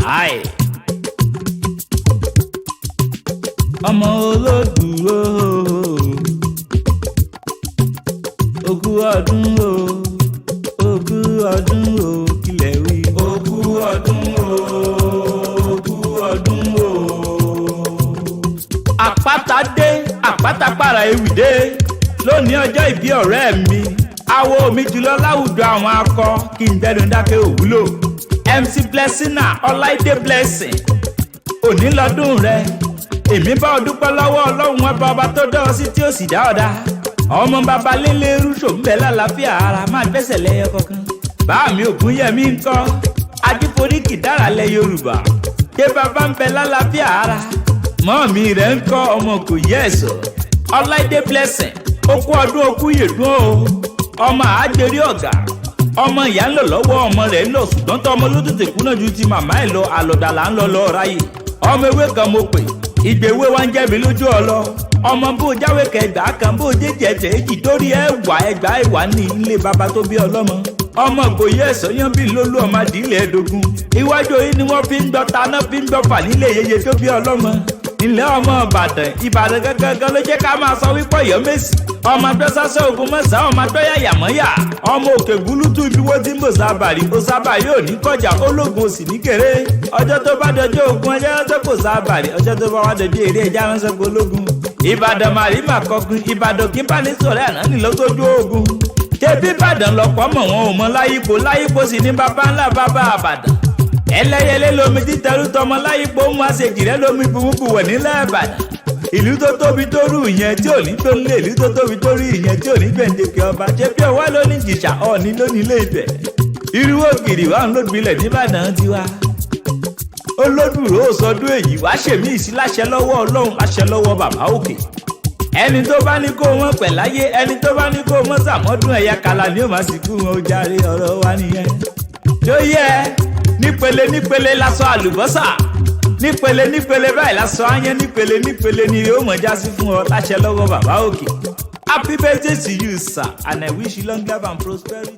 Aye. Ọmọ olódùúró, ogún ọdún o, ogún ọdún o, kílẹ̀ wí. Ogún ọdún o, ogún ọdún o. Àpáta dé, àpáta para ewì dé lónìí, ọjọ́ ìbí ọ̀rẹ́ mi, awo mi jùlọ láwùjọ àwọn akọ, kí n gbẹnu dákẹ́ òwúlò. MC Blessina Ọláìdé Blessing, òní lọ́dún rẹ, èmi bá ọ dúpẹ́ lọ́wọ́ Ọlọ́run ọba, ọba tó dá ọ sí tí ó sì dá ọ dá. Ọmọ bàbá lélẹ́rú ṣòǹbẹ́ lálàáfíà ara, máa gbẹ́sẹ̀ lẹ́yọ kankan. Bá mi Ògúnyẹmí ń kọ́ ajíforíkì dára lẹ Yorùbá, ṣé bàbá ń bẹ lálàáfíà ara? Mọ́ mi rẹ̀ ń kọ́ ọmọ kò yẹ ẹ̀sọ́. Ọláìdé Blessing, okú ọdún, okú yèdún o. Ọmọ àágbérí ọ̀gá, ọmọ ìyá ń lọ lọ́wọ́, ọmọ rẹ̀ ń lọ, ṣùgbọ́n tó ọmọ ló tètè kúnà ju ti màmá ẹ̀ lọ. Àlọ́dà là ń lọ lọ ráyè. Ọmọ ewé kan mo pè, ìgbéwé wa ń jẹ́ mi lójú ọlọ. Ọmọ bó jáwé kẹgbàá kan, bó jẹjẹ tẹ èjì torí ẹwà ẹgbàá ìwà ní ilé bàbá tó bí ọlọ́mọ. Ọmọ kò yẹ ẹ̀sọ́ yán bí lólú, ọmọ àdìlẹ̀ ẹ̀dógún iwájú orí ni wọ́n fi ń gbọ́ taná, fi ń gbọ́ fà nílé yeye tó bí ọlọ́mọ. Ilé ọmọ Ìbàdàn, Ìbàdàn gangan ló jẹ́ ká máa sọ wípé Ọ̀yọ́ Mèsì, ọmọ adọ́sásẹ́ ogun mọ́sá, ọmọ adọ́yàyàmọ́yà, ọmọ òkè gúlútù, ibi wọ́n ti ń bò sábàrí ó sábàrí ò ní kọjá ológun òsì ní kéré. Ọjọ́ tó bá dọjọ́ ogun, ọjọ́ tó kò sábàrí, ọjọ́ tó bá wá dọjọ́ eré, ẹja ránṣẹ́ pé ológun Ìbàdàn màrímà kọkùn Ìbàdàn kí bá ní sọ̀rọ̀ àná nílò sójú ogun. Ṣebí Ìbàdàn lọ́pọ̀ mọ̀, wọn ò mọ láyípo. Láyípo sì ní bàbá ńlá bàbá Àbàdàn. Ẹlẹ́yẹlé lomi títẹrú tọmọ láyípo ń wá ṣèjì rẹ lómi burúkú wẹ̀ nílẹ̀ Ìbàdàn. Ìlú tó tóbi tó rú ìyẹn tí ò ní tó ń lé, ìlú tó tóbi tó rú ìyẹn tí ò ní gbèǹdéke ọba. Ṣé bí ọwá ló ní jìṣà, Ọ̀ọ́ni ló ní ilé Ifẹ̀, irúwó gìrì wà ń lódìbílẹ̀ nìbàdàn tiwa. Olódùró sọdún èyí wá ṣèmí ìsíláṣẹ lọ́wọ́ Ọlọ́run, láṣẹ lọ́wọ́ bàbá òkè. Ẹni tó bá ní kó wọn pẹ̀ láyé, ẹni tó bá ní kó wọn sàmọ́dún, ẹ̀yà kala ni ó máa sì kú wọn ó járe. Ọ̀rọ̀ wa nìyẹn tó yẹ. Nípele nípele lásọ àlùbọ́sà, nípele nípele báyìí lásọ áyán, nípele nípele ni ó mọ̀ já sí fún ọ, láṣẹ lọ́wọ́ bàbá òkè. Happy birthday to you, sir, and I wish you long life and prosperity.